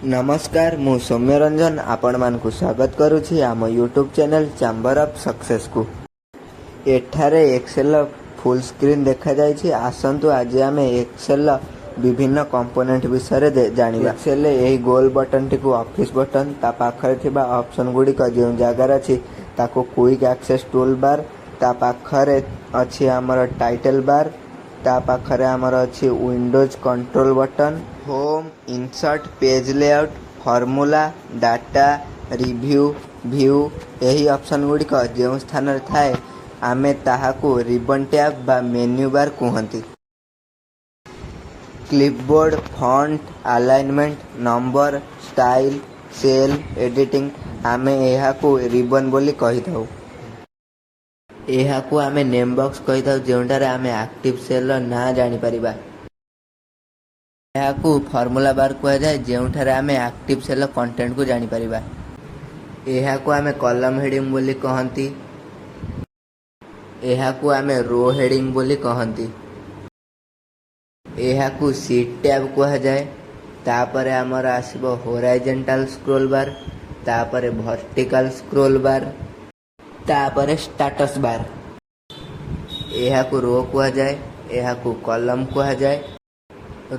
ନମସ୍କାର, ମୁଁ ସୌମ୍ୟରଞ୍ଜନ ଆପଣମାନଙ୍କୁ ସ୍ୱାଗତ କରୁଛି ଆମ ୟୁଟ୍ୟୁବ୍ ଚ୍ୟାନେଲ୍ ଚାମ୍ବର ଅଫ୍ ସକ୍ସେସ୍କୁ। ଏଠାରେ ଏକ୍ସେଲର ଫୁଲ୍ ସ୍କ୍ରିନ୍ ଦେଖାଯାଇଛି। ଆସନ୍ତୁ, ଆଜି ଆମେ ଏକ୍ସେଲର ବିଭିନ୍ନ କମ୍ପୋନେଣ୍ଟ ବିଷୟରେ ଜାଣିବା। ଏକ୍ସେଲରେ ଏହି ଗୋଲ ବଟନଟିକୁ ଅଫିସ୍ ବଟନ, ତା ପାଖରେ ଥିବା ଅପସନ୍ ଗୁଡ଼ିକ ଯେଉଁ ଜାଗାରେ ଅଛି ତାକୁ କୁଇକ୍ ଆକ୍ସେସ୍ ଟୁଲ୍ ବାର୍, ତା ପାଖରେ ଅଛି ଆମର ଟାଇଟେଲ୍ ବାର୍, ତା ପାଖରେ ଆମର ଅଛି Windows control button, home, insert, page layout, formula, data, review, view। ଏହି ଅପସନ୍ ଗୁଡ଼ିକ ଯେଉଁ ସ୍ଥାନରେ ଥାଏ, ଆମେ ତାହାକୁ ରିବନ୍ ଟ୍ୟାବ୍ ବା ମେନ୍ୟୁ ବାର୍ କୁହନ୍ତି। Clipboard, font, alignment, number, style, cell editing, ଆମେ ଏହାକୁ ରିବନ୍ ବୋଲି କହିଥାଉ। ଏହାକୁ ଆମେ ନେମ୍ ବକ୍ସ କହିଥାଉ, ଯେଉଁଠାରେ ଆମେ ଆକ୍ଟିଭ୍ ସେଲ୍ର ନାଁ ଜାଣିପାରିବା। ଏହାକୁ ଫର୍ମୁଲା ବାର୍ କୁହାଯାଏ, ଯେଉଁଠାରେ ଆମେ ଆକ୍ଟିଭ୍ ସେଲ୍ର କଣ୍ଟେଣ୍ଟକୁ ଜାଣିପାରିବା। ଏହାକୁ ଆମେ କଲମ୍ ହେଡ଼ିଂ ବୋଲି କହନ୍ତି। ଏହାକୁ ଆମେ ରୋ ହେଡ଼ିଂ ବୋଲି କହନ୍ତି। ଏହାକୁ ସିଟ୍ ଟ୍ୟାବ୍ କୁହାଯାଏ। ତାପରେ ଆମର ଆସିବ ହୋରାଇଜେଣ୍ଟାଲ ସ୍କ୍ରୋଲ୍ ବାର୍, ତାପରେ ଭର୍ଟିକାଲ ସ୍କ୍ରୋଲ୍ ବାର୍, ତାପରେ ଷ୍ଟାଟସ୍ ବାର୍। ଏହାକୁ ରୋ କୁହାଯାଏ, ଏହାକୁ କଲମ୍ କୁହାଯାଏ।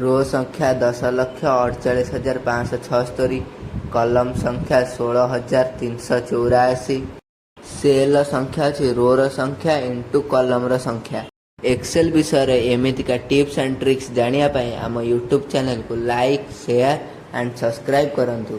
ରୋ ସଂଖ୍ୟା 10,48,576, କଲମ୍ ସଂଖ୍ୟା 16,384। ସେଲ୍ର ସଂଖ୍ୟା ଅଛି ରୋର ସଂଖ୍ୟା ଇଣ୍ଟୁ କଲମର ସଂଖ୍ୟା। ଏକ୍ସେଲ୍ ବିଷୟରେ ଏମିତିକା ଟିପ୍ସ ଆଣ୍ଡ ଟ୍ରିକ୍ସ ଜାଣିବା ପାଇଁ ଆମ ୟୁଟ୍ୟୁବ୍ ଚ୍ୟାନେଲକୁ ଲାଇକ୍, ସେୟାର ଆଣ୍ଡ ସବସ୍କ୍ରାଇବ୍ କରନ୍ତୁ।